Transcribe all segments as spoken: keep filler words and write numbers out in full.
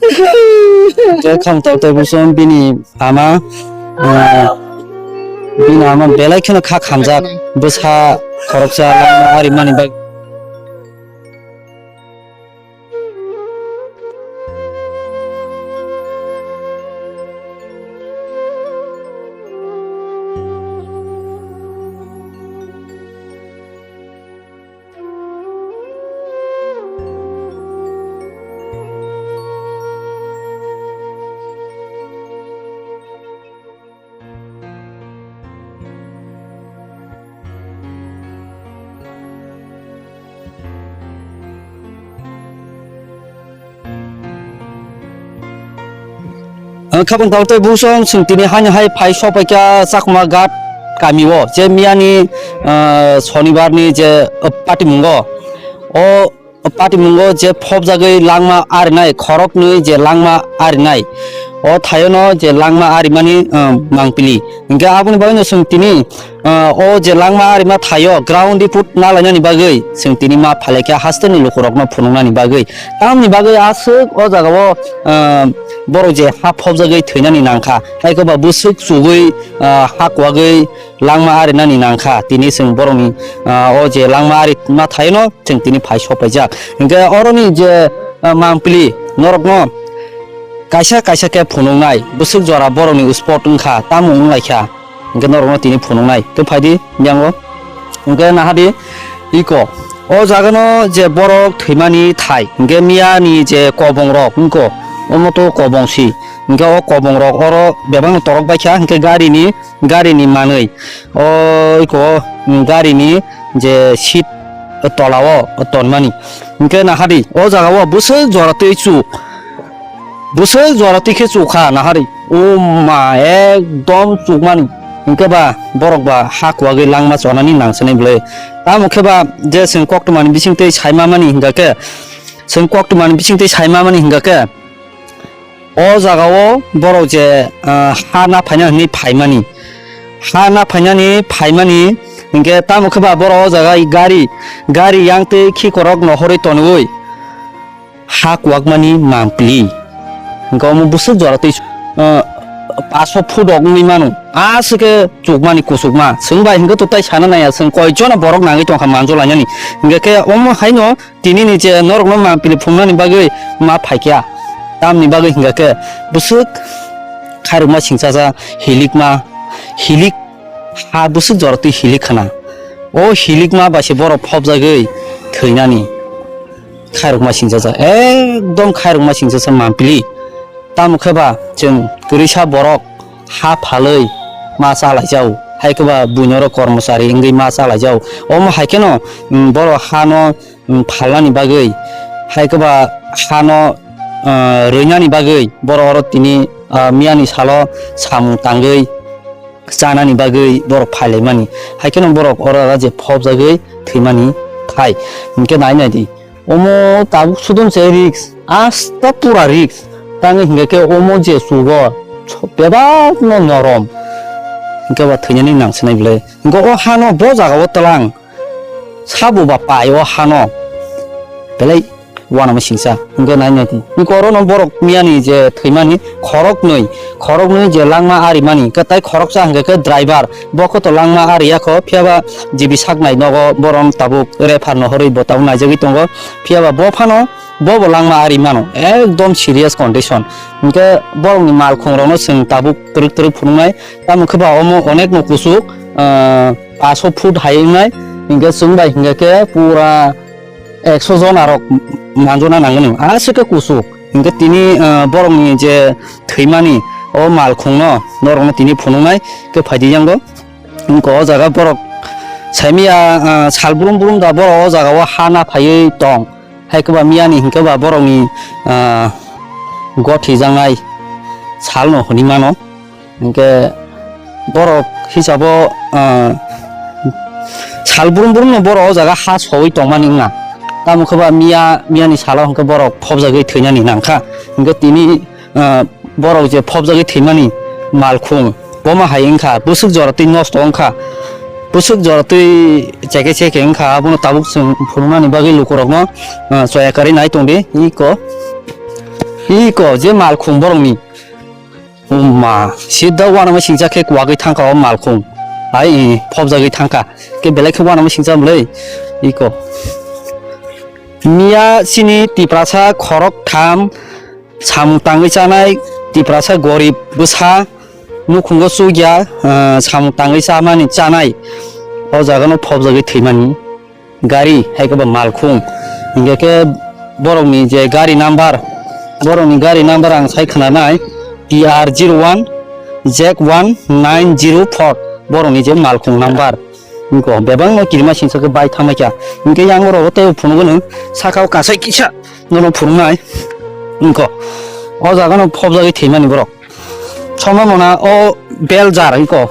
Hwnkhe kham tok tei buson bini ama, ah, bini ama belai kheno kha khamjak bwsa khoroksa langma ari mani bagwi. Ang khabang tawtwi busong chwng tini haino hai phai sopaikha Chakma Ghat kamio, je miyani, ah, Sonibarni je, ah, patimungo. O patimungo je phobjagwi langma arinai, khoroknwi je langma arinai, o thaiono je langma arimani, ah, mangpili. Hwnkhe aboni bagwino chwng tini, ah, o je langma arima thaio ground report nalainani bagwi chwng tini ma phalaikha hasteni lukurokno phunuknani bagwi. Tamni bagwi aswk o jagao, ah, borok je ha phobjagwi thwinani nangkha, tei koba bwswk chugwi, ah, ha kwagwi langma arinani nangkha. Tini chwng borokni, ah, o je langma ari ma thaino chwng tini phai sopaijak. Hwnkhe oroni je, ah, mangpili norokno kaisa kaisa khe phunuknai, bwswk jora borokni spot wngkha, tamo wnglaikha. Hwnkhe norokno tini phunuknai. Tei phaidi yango. Hwnkhe nahadi iko. O jagano je borok thwimani thai, hwnkhe miyani je kobongrok wngko, omo to kobongsi. Hwnkhe o kobongrok oro bebakno torok baikha, hwnkhe garini garini manwi, o iko, mm, garini je seat tolao tonmani. Hwnkhe nahadi, o jagao bwswk jora twi chuk, bwswk jora twi khe chukha nahadi. O ma, ekdom chukmani. Hwnkhe ba borok ba ha kwagwi langma chonani nangsinai bwlwi. Tamo khe ba je chwng koktwmani bisingtwi saima mani hwnkha khe, chwng koktwmani bisingtwi saima mani hwnkha khe, o jagao borok je, ah, ha na phaina hwnwi phaimani, ha na phainani phaimani, hwnkhe tamo khe ba borok o jaga gari, gari yang tei khikorok nohorwi tonwi ha kwakmani mangpili. Hwnkhe omo bwswk jora twi, ah, paso foot rok wngwi mano, aswk khe chukmani kuchukma. Chwng bai hwnkhe to tai sana naiya, chwng koi jona borok nangwi tongkha manjo lainani, hwnkhe khe omo haino Tini ni je norok no mangpili phungnani bagwi ma phaikya, tamni bagwi hingkha khe bwswk khairokma singchacha hilikma, hilik ha bwswk jora twi hilik khana. O hilikma bai se borok phobjagwi thwinani khairokma singchacha, ekdom khairokma singchacha mangpili. Tamo khe ba chwng kwrwisa borok ha phalwi ma chalaijao, hai khe ba buino rok kormochari wngwi ma chalaijao. Omo hai kheno, mm, borok hano, mm, phalnani bagwi, hai khe ba hano, ah, rwinani bagwi borok oro tini, ah, miyani salo samung tangwi chanani bagwi borok phailaimani. Hai kheno borok oro je phobjagwi thwimani thai. Hinkhe nai nai di. Omo tabuk sudom se risk, asta pura risk. Tangwi hinkhe khe omo je chugo, bebak no norom. Hinkhe ba thwinani nangsinai bwlai. Hinkhe o hano bo jaga o twlang. Sabo ba pai o hano. Belai uanama singsa. Hinkhe nai nai di. Hinkhe oro no borok miyani je thwimani khoroknwi, khoroknwi je langma arimani. Hinkhe tai khoroksa hinkhe khe driver. Bo khe to langma ari ya kho, phiya ba G B saknai nogo borom tabuk refer no horwi bo tabuk naijagwi tongo. Phiya ba bo phano bo bo langma ari mano, ekdom serious condition. Hinkhe borokni malkhung rokno chwng tabuk twrwk twrwk phunuknai. Tamo khe ba omo onek no kuchuk, ah, paso foot hai wngnai. Hinkhe chwng bai hinkhe khe pura ekso jon arok manjona nangani. Aswk khe kuchuk. Hinkhe tini, ah, borokni je thwimani o malkhungno norokno tini phunuknai khe phaidi yango. Wngkha o jaga borok saimaya, ah, sal brum brum da borok o jaga o ha na phaiwi tong. Hai khe ba miyani hinkhe ba borokni, ah, gothijaknai salno hwnwi mano. Hinkhe borok hisabo, ah, sal brum brum no borok o jaga ha sowi tongmani wngna. Tamo khe ba miya, miyani salo hinkhe borok phobjagwi thwinani nangkha. Hinkhe tini, ah, borok je phobjagwi thwimani malkhung, boma hai wngkha, bwswk jora twi nosto wngkha, bwswk jora twi cheke cheke wngkha, abono tabuk chwng phunuknani bagwi lukurokno, ah, choya karwi nai tongdi, iko. Iko je malkhung borokni. Umma, sida uanama singcha khe kuagwi thangkha o malkhung. Hai, phobjagwi thangkha. Khe belai khe uanama singcha mlei. Iko. Miya chini Tiprasa khorok tham samung tangwi chanai, Tiprasa gorib bwsa nukhungo chukya, ah, samung tangwi chamani chanai. O jagano phobjagwi thwimani. Gari, hai khe bo malkhung. Hingkhe khe borokni je gari number, borokni gari number ang sai khwnanai, T R zero one Z one nine zero four, borokni je malkhung number. Hingkhe bebakno kirima singsa khe bai thangmaikha. Hingkhe yang oro tei phunukgo nwng saka o kasai kisa nono phunuknai. Hingkhe o jagano phobjagwi thwimani borok. Soma mona o beljar iko.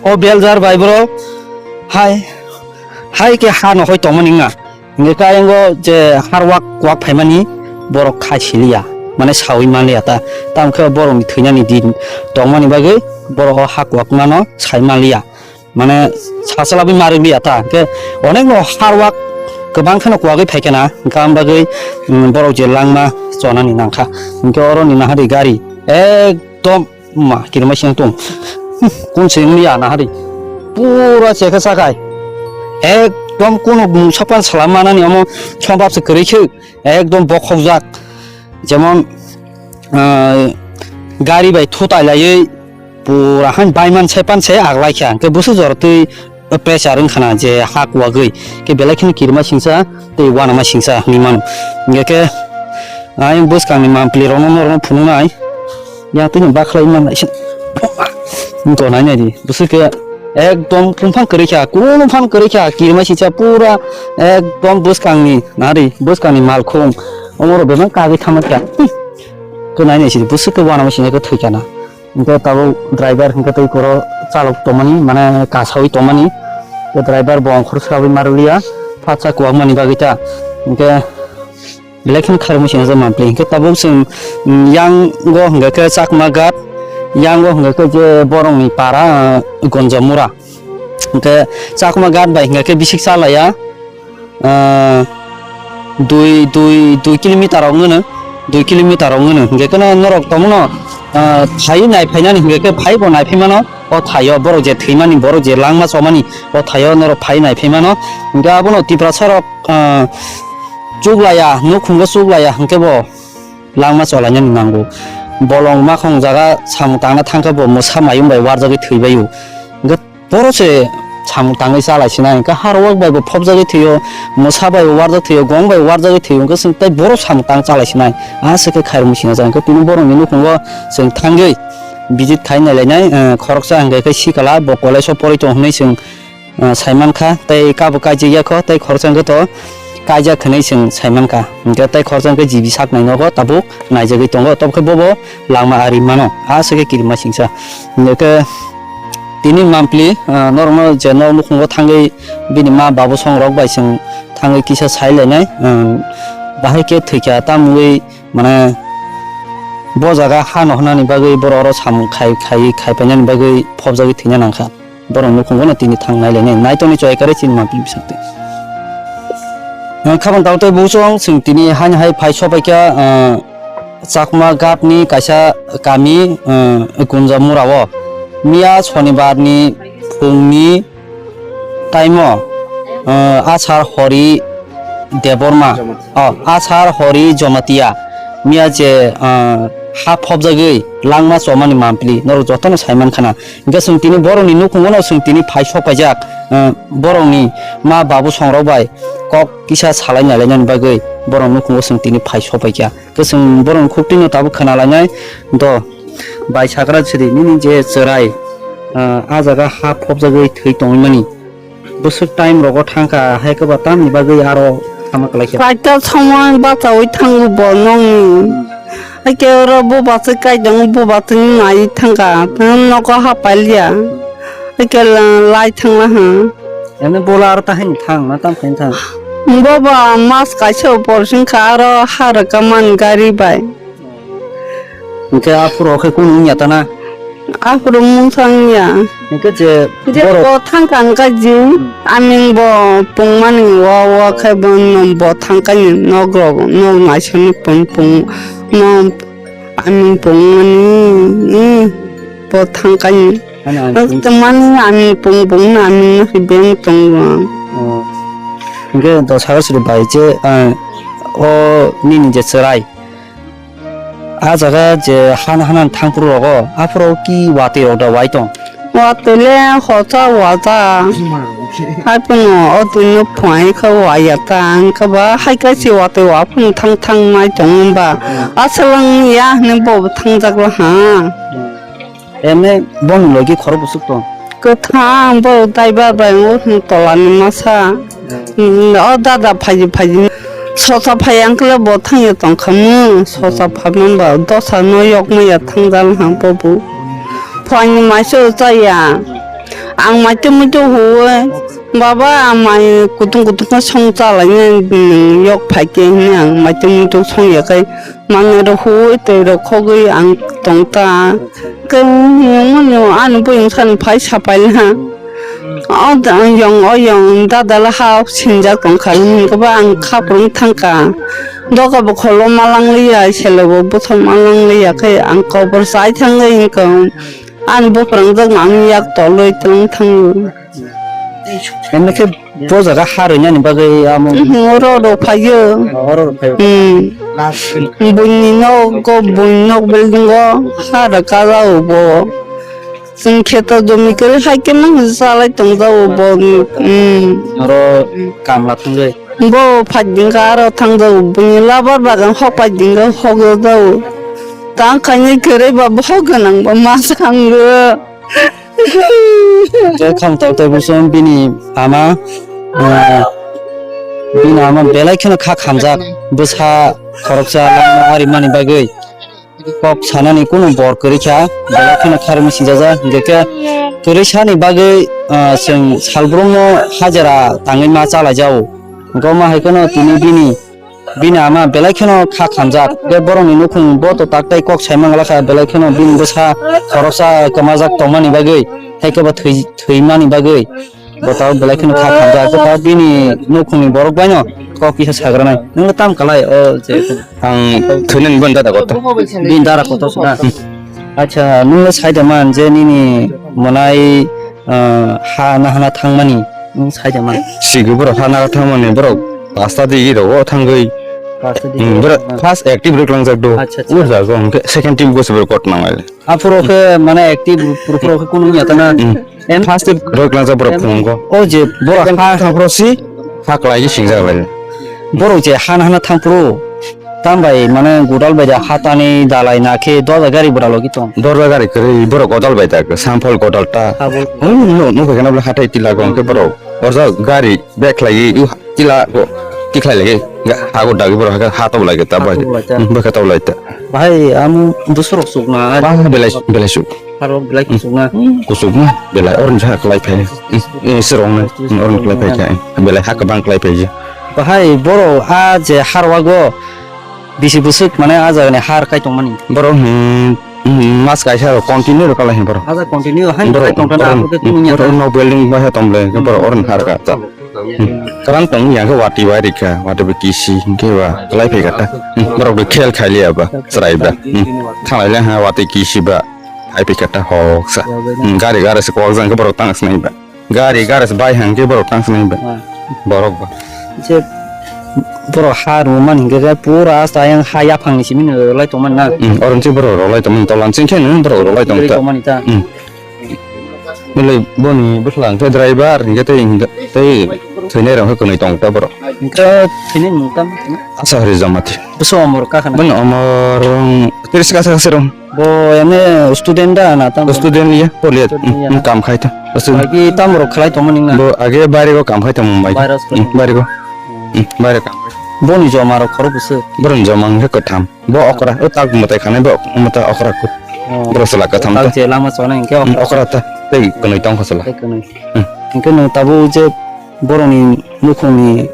O beljar bai borok hai, hai khe ha no hoi tongmani wngya. Hingke khe ayang o je hard work kwak phaimani borok khai siliya. Mane sawi manliya ta. Tamo khe borokni thwinani din tongmani bagwi borok o ha kwak mano sai manliya. Mane sachalabwi marwkliya ta. Hingke onekno hard work kwbang kheno kwagwi phaikha na. Hingke ang bagwi, mm, borok je langma chonani nangkha. Hingke oroni nahari gari ek Ekdom ma kirima sing tong. Kun sing ni ana hari. Pura chekha sakai. Ekdom kuno mungsa pan salam manani omo sombab se kwrwi khe. Ekdom bokhokjak. Jemon, ah, gari bai thutai laiwi pura han baiman sai pan se aglai kha. Hwnkhe busu jor twi pressure wngkha na je ha kuwagwi, khe belai kheno kirima singsa tei uanama singsa hinwi mano. Hingkhe khe ayang bwskangni mampli rokno norokno phunuknai, yang tini bakhlai manlai se. Wngkha nai nai di, bwswk khe ekdom phungphang kwrwi kha, kunu phang kwrwi kha, kirima singsa pura ekdom bwskangni nari, bwskangni malkhung, omorok bebak kagwi thangma kha. Khe nai nai se di, bwswk khe uanama singsa khe thwi kha na. Hingke tabuk driver hingke tei koro chalok tongmani, mane kasawi tongmani. Tei driver bo ongkhor srawi marwliya, phatsa kwbangmani bagwi ta. Hingke belai kheno khairokma sinajak mampli. Hingke tabuk chwng, mm, yango hingke khe Chakma Ghat, yango hingke khe je borokni para, ah, Gonjamura. Hingke Chakma Ghat bai hingke khe bisik chalaiya. Ah, dui, dui, dui kilometer rok wngno, dui kilometer rok wngno. Hingke keno norok tongmano, ah, phai nai phainani hingke khe phai bo nai phaimano, o thaio borok je thwimani, borok je langma chomani, o thaio norok phai nai phaimano. Hingke abono Tiprasa rok, ah, chuklaiya, nukhungo chuklaiya hingke bo langma cholainani nango. Bolong makhong jaga samung tangna thangkhe bo mwsa mayung bai warjagwi thwibaio. Hingke Boro se samung tangwi chalai sinai, hwnkhe harwak bai bo phobjagwi thwio, mwsa bai bo warjak thwio, gong bai bo warjagwi thwio, hwnkhe chwng tei boro samung tang chalai sinai, aswk khe khairokma sinajak. Hwnkhe tini borokni nukhungo chwng thangwi visit khai nailainai, eh, khoroksa hwnkhe khe sikala bo college o porwi tongo hwnwi chwng, eh, saimankha, tei kabo kaijak yakho, tei khoroksa hwnkhe to kaijak hwnwi chwng saimankha, hwnkhe tei khoroksa hwnkhe G B saknai nogo tabuk naijagwi tongo, tobokhe bobo langma ari mano, aswk khe kirima singsa. Hingkhe tini mampli, ah, norokno je nok nukhungo thangwi bini ma babu songrok bai chwng thangwi kisa sai lainai, ah, bahai khe thwikha tamwi mane bo jaga ha no hwnani bagwi borok oro samung khai, khai, khai painani bagwi phobjagwi thwina nangkha. Borok nukhungo no tini thang nai lainai. Naitokni choi kare chini mampli bisingtwi. Ang khabang tao tei buchung chwng tini haino hai phai sopaikha, ah, Chakma Ghat ni kaisa kami, ah, Gunja Mura o. Miya Sonibar ni phung ni time o, ah, Asar Hori Debbarma, oh, Asar Hori Jomatia. Miya je, ah, ha phobjagwi langma chomani mampli norok jotono saiman khana. Hingke chwng tini borokni nukhungo no chwng tini phai sok paijak, eh, borokni ma babu songrok bai kok kisa salai nailainani bagwi borok nukhungo chwng tini phai sok paikha. Hingke chwng borokni khuktwino tabuk khna lainai do, bai sakra sidi nini je chwrai, eh, ah jaga ha phobjagwi thwi tongwi mani. Bwswk time rogo thangkha, hai khe ba tamni bagwi aro tama kwlai khe. Kaisa somoi bachaui thango bo nokni. Hai khe oro bo bachai kaidango, bo bachai nai thangkha, nogo hapaliya. Hai khe la-, lai thangla ha. Ene bola aro tahini thang na tam khaini thang. Bo ba mas kaisa upor singkha aro ha rwkha man gari bai. Hingke aphuru khe kunu wngya ta na? Aphuru mungsa wngya. Hingke je je borok bo thangkha wngkha jin, hmm, aming bo pungmani wa wa khe bo no bo thangkha ni nok rok, nok naisani pung pung no Ani bongmani, ni, bo thangkani. Ani, ani bong- Tamani ani bong bong na ani no si beng tongo. Oh. Hingke do saga suru bai je, ah, o nini je chwrai. A jaga je han hanan thangphuru rogo, aphuru ki watwi rok da wai tong. Watwi le hosa wata. Hai phano o twi no phai kha waya ta, ang kha ba hai kaisa watwi wa phano thang thang nai tong ba. Aswk lang ya hwnwi bo thang jak la ha. Emne boni logi khoro busuk tong. Kwthang bo daiba bai o hwn tola ni masa. Hmm, o dada phaji phaji sosa phai ang kle bo thang ya tong kha mu. Sosa pha man ba dosa no yok ma ya thang jal ha bo bu. Phai ni mai se cha ya. Ang mai te mu te hu. Baba ang mai kutung kutung kha song cha lai ne, hmm, yok phai ke hwn ang mai te mu te song ya kai. Manwi rok hui twi rok khogwi ang tong ta. Khe nungmano ani buyung sani phai sapai na. O da-, yong, o yong dada la ha sinjak tong kha, hwnkhai ba ang khaprwng thang kha. Doga bo kholo ma lang liya, selo bo bwsa ma lang liya, khe ang kobor chai thang wi hwnkhai ani bwprangjak no ang yak tolwi twlang thang. Hwnwi khe bo jaga ha rwinani bagwi amo. Mhm, oro oro phaio. Oh, oro oro phaio. Hmm. Buini nok, buini nok building o ha rwka jao bo. Chwng kheto jomi kwrwi hai khe mang chalai tong jao bo. Hmm. Oro kamla thangwi. Bo phaiding kha aro thang jao. Buini labar bagan hok phaiding kha hok jao. Tang khaini kwrwi ba bo hok gwnang ba ma sango. Je kham tok tok buson bini ama, ah, bini ama belai kheno kha khamjak, bwsa khoroksa langma arimani bagwi kok sanani kunu bor kwrwi kha, belai kheno kha rwmwi singjajak, hingkhe khe kwrwi sani bagwi, ah, chwng salbrumno hajera tangwi ma chalai jao, hingkhe omo hai kheno tini bini Bini ama belai kheno kha khamjak. Tei borokni nukhung bo to tak tei kok sai mangla kha, belai kheno bini bwsa khoroksa kwmajak tongmani bagwi, hai khe bo thwi-, thwimani bagwi bo tabuk belai kheno kha khamjak. Tei tabuk bini nukhungni borok baino kok kisa sagranai. Nwng tam kalai o je. Ang thwinani boni dada kotor. Bini dada kotor se na? Hmm. Acha, nwng le sai da man je nini mwnai, ah, ha nahana thangmani, nwng sai da man? Sigi borok ha nahana thangmani, borok pasta digi rogo thangwi. Pasta digi Hmm, rogo borok thangna. First active rwklangjak do. Acha, acha. Ur jago, hwnkhe second team go se borok kot nangai. Aphuru khe mane active, purupuru khe kunu ya ta na? Hmm. Em? First team rwklangjak borok Em? Phungo. O je borok Second ha team aphuru si ha kwlai singjak lai. Borok je ha nahana thangphuru. Tambai mane godal bai da hatani dalai na khe dorja gari bwra logi tong. Dorja gari kwrwi borok godal bai da, samphol godal ta. Abo. Hmm, no, no, no, hatai tila gong khe borok. Orja gari bag khlai u tila go tikhlai lagi. Hago dagi borok ha to lai ta bai. Ha to lai ta. Hmm, bwkha to lai ta. Bahai amu busurok sukna. Ba belai belai suk. Harok belai kusukna. Kusukma belai orni ha kwlai phai. Hmm, hmm, sirokno, hmm, orni kwlai phai kha. Belai ha kwbang kwlai phai je. Bahai borok a je harwago bisi bwswk mane a jagani har kai tongmani. Borok, hmm, hmm, mas kaisa rok continue rok kalai borok. Aja continue hai borok, kai tongthana borok, aphuru khe hmm, tini borok nyata. No building bai ha tomle, borok orni har ka ta. Hmm. Kwrang tong yang khe watwi bai rikha, watwi bai kisi, hwnkhe ba kwlai phai kha ta. Hmm, borok bai khel khai liya ba, chwrai ba. Hmm. Thanglai le ha watwi kisi ba. Hai phi khe ta hok sa. Hmm, gari gari se kok jang khe borok tang snai ba. Gari gari se bai hang khe borok tang snai ba. Ah. Borok ba. Je borok ha rw man hingke khe pura sa yang ha yaphang ni simi no lai tong man na. Hmm, oron se borok rw lai tong man tolan sing khe no borok rw lai tong ta. Tong man ta. Hmm. Bole boni bwslang khe driver hingke tei tei thwinai rok khe kwnwi tong ta borok. Hingke thwinai mung tam. Asa hari jamati. Bwswk omor ka khana. Bwno omor, um, tris kasa kasa rong. Bo ene student da na tam? Student ya, polyat. Student ya. Hmm, kam khai ta. Student. Agi tam rok khlai tongmani na? Bo age baire go kam khai ta Mumbai. Baire school. Hmm, baire go. Hmm, baire kam. Boni joma rok khoro bwswk? Boroni joma hwnkhe kwtham. Bo okra, o tak mwtai khanai bo mwtai okra kut. Oh. Borok chwla kwtham ta. Tak je lama chonai hwnkhe okra. Hmm, okra ta. Tei kwnwi tong kha chwla. Tei kwnwi. Hmm. Hwnkhe nwng tabuk je borokni nukhungni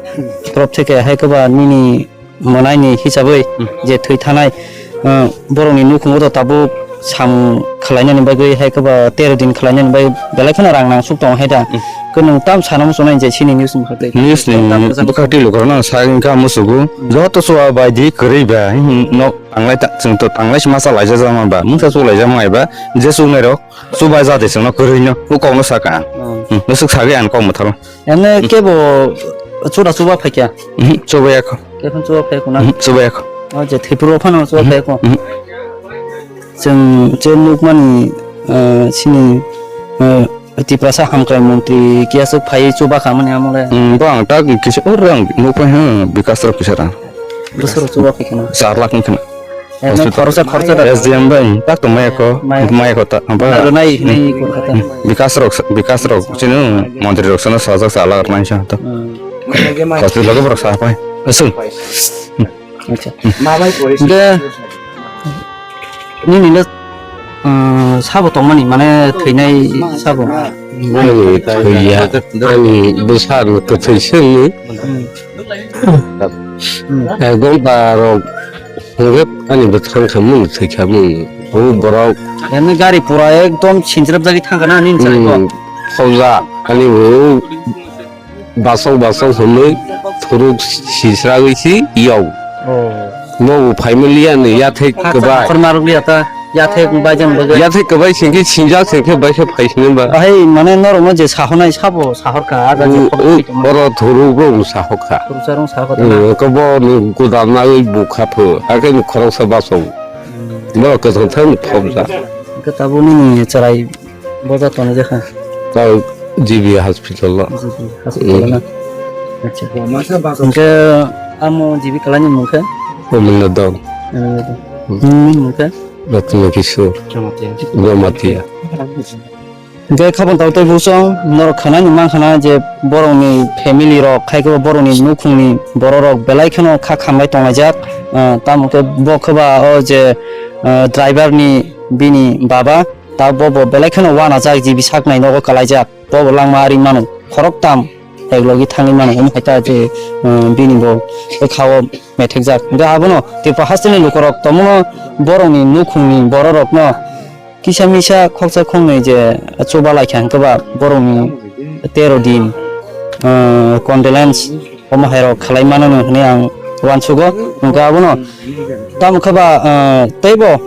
torop theke hai khe ba nini mwnaini hisabwi Hmm. je thwi thanai, uh, borokni nukhungo to tabuk samung khwlainani bagwi hai khe ba tero din khwlainani bagwi belai kheno rang nangsuk tongo hai da. Hmm. Khe nwng tam sana muchunai je chini news ni bwkhak twi. News ni bwkhak twi lukurokno sa wngkha musugo. Joto chuba bai di kwrwi ba, hmm, no tanglai ta, chwng to tanglai se masa laijak ma ba, mungsa chuk laijak ma ba, je chuknai rok chuba ja de chwngno kwrwi no, o kok no saka ang. Hmm, no swk sagwi ang kok mwthalo. Ene kebo chura chuba phaikya? Hmm, chuba yakho. Kephang chuba phaikho na? Hmm, chuba yakho. O je Tripura phano chuba phaikho. Hmm. Chwng je nukmani, eh, chini, eh, Tiprasa hamkrai montri kiya swk phaiwi chuba khamani amole. Hmm, bo ang tak kisa oro ang nukphai ha, Bikas rok kisa rang. Bwswk chuba phaikha na? Char lakh wngkha na. Hospital. Khoroksa, khoroksa da. S D M bai tak tong maya ko, maya ko ta, ba. Aro nai hinai ko kata. Bikas rok, Bikas rok chini montri rok sana sajak sa alag nai sa ta. Hmm. Hospital ko borok sa pai. Asung. Acha. Mabai pore. Nini le, ah, sabo tongmani, mane thwinai sabo? Ani thwiya, ani bwsa no kwthwi sengni. Hmm. Hmm. Ekdom ta rok hwnkhe ani bwthang khamung thwi khamung. O borok. Ani gari pura ekdom sinchirap jagwi thangkha na nini chari ko? Hmm. Khoja ani bo. Basok basok hwnwi thuruk sisragwi si yau. Oh. Nobo phaimaliya ni yathek kwbai. Khormarok liya ta yathek bai jang bagwi. Yathek kwbai singkhe sinjak singkhe bai khe phai sini ba. Ahai mane norok no je sahonai sabo sahor kha aga je. U, khorok u, thwi tongma. Oro thuruk rok sahok kha. Thuruk sarong sahok kha. Hmm, na. Ko bo ni gudam nagwi bukha pho. Hakhe ni khoroksa basok. Hmm. Bo kwthang thang thopjak. Hwnkhe tabuk nini chwrai Boja tongo je kha? Tao G B hospital o. G B hospital o na? Acha. Hwnkhe amo G B kalani mung khe? Omwlwdon. Omwlwdon. Hmm. Nini mung khe? Ratna Kishore. Jamatia. Jamatia. Hwnkhe khabang tao tei busong norok khanani mankha na je borokni family rok khai khe borokni nukhungni borok rok belai kheno kha khamlai tonglaijak. Ah, tamo khe bo khe ba o je, ah, driver ni bini baba. Ta bo bo belai kheno uanajak, G B saknai nogo kalaijak, bo bo langma ari mano, khoroktam eklogwi thangwi mano, omo hai ta je, um, bini bo bwkhao methekjak. Hwnkhe abono Tripura hasteni lukurok tomono borokni nukhungni bororokno kisa misa khoksa khoknwi je chuba laikha hwnkhe ba borokni tero din, uh, condolence omo hai rok khalai mano hwnwi ang uansugo. Hwnkhe abono tamo khe ba, ah, teibo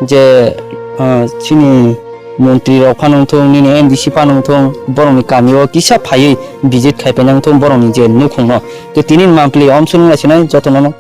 je, ah, chini montri rok phano wngthung, nini M D C phano wngthung, borokni kami o kisa phaiwi visit khai paina wngthung borokni je nukhung no. Tei tini monthly omswk wng lai sinai jotono no.